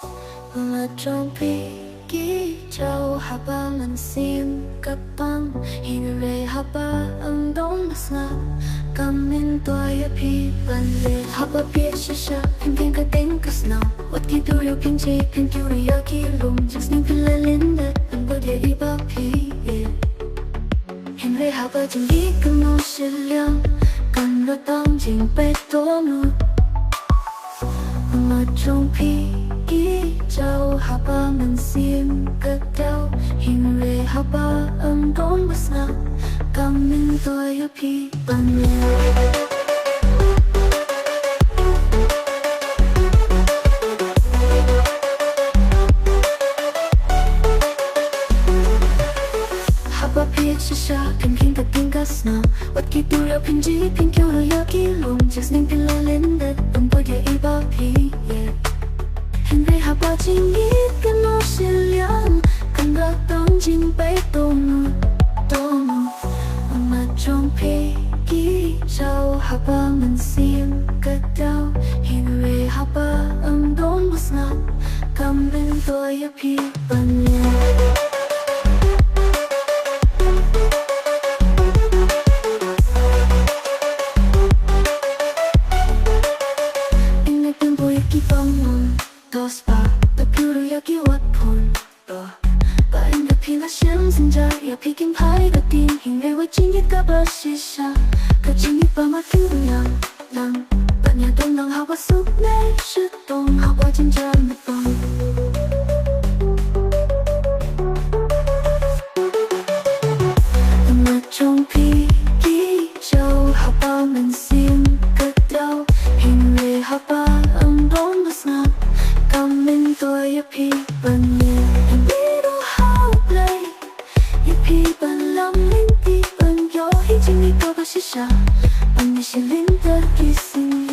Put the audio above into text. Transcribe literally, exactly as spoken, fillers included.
Nga jong phi ki jaw haba mynsiem ka pang, hynrei haba ym don ba sngap ka myntoi ïa phi ban leh. Haba phi shisha phin kheiñ ka dieng ka snoh, wat ki duriaw phin jied phin kiew ruh ïa ki lum, jingsneng phin leh lyndet ban bud ïa i ba phi ïeit. Hynrei haba jingïeit kynnoh shiliang, kan ym don jingpeit dohnud. Nga jong phi ki jaw haba mynsiem ka diaw, hynrei haba ym don ba sngap ka myntoi ïa phi ban leh. Haba phi shisha phin kheiñ ka dieng ka snoh, wat ki duriaw phin jied phin kiew ruh ïa ki lum, jingsneng phin leh lyndet ban bud ïa i ba phi ïeit. Hynrei haba jingïeit kynnoh shiliang, kan ym don jingpeit dohnud, dohnud. Nga jong phi ki jaw haba mynsiem ka diaw, hynrei haba ym don ba sngap ka myntoi ïa phi ban leh. Ïa nga pynbor ïa ki bamon, to spah, to pynbor ïa ki wat pun. Ba ynda phi la shem synjat ïa phi kin phai ka dieng, hynrei wat jingïeit kaba shisha, ka jingïeit ba mat kynriang lang, ban ïadon lang ha ba suk ne shitom, ha ba jynjar ne pang. Nga jong phi ki jaw haba mynsiem ka diaw, hynrei haba ym don ba sngap ka myntoi ïa phi ban leh. Ïa phi ruh ha U Blei, ïa phi ban lam lynti, ban ïohi jingïeit kaba shisha, ban ïashim lynter ki sngi.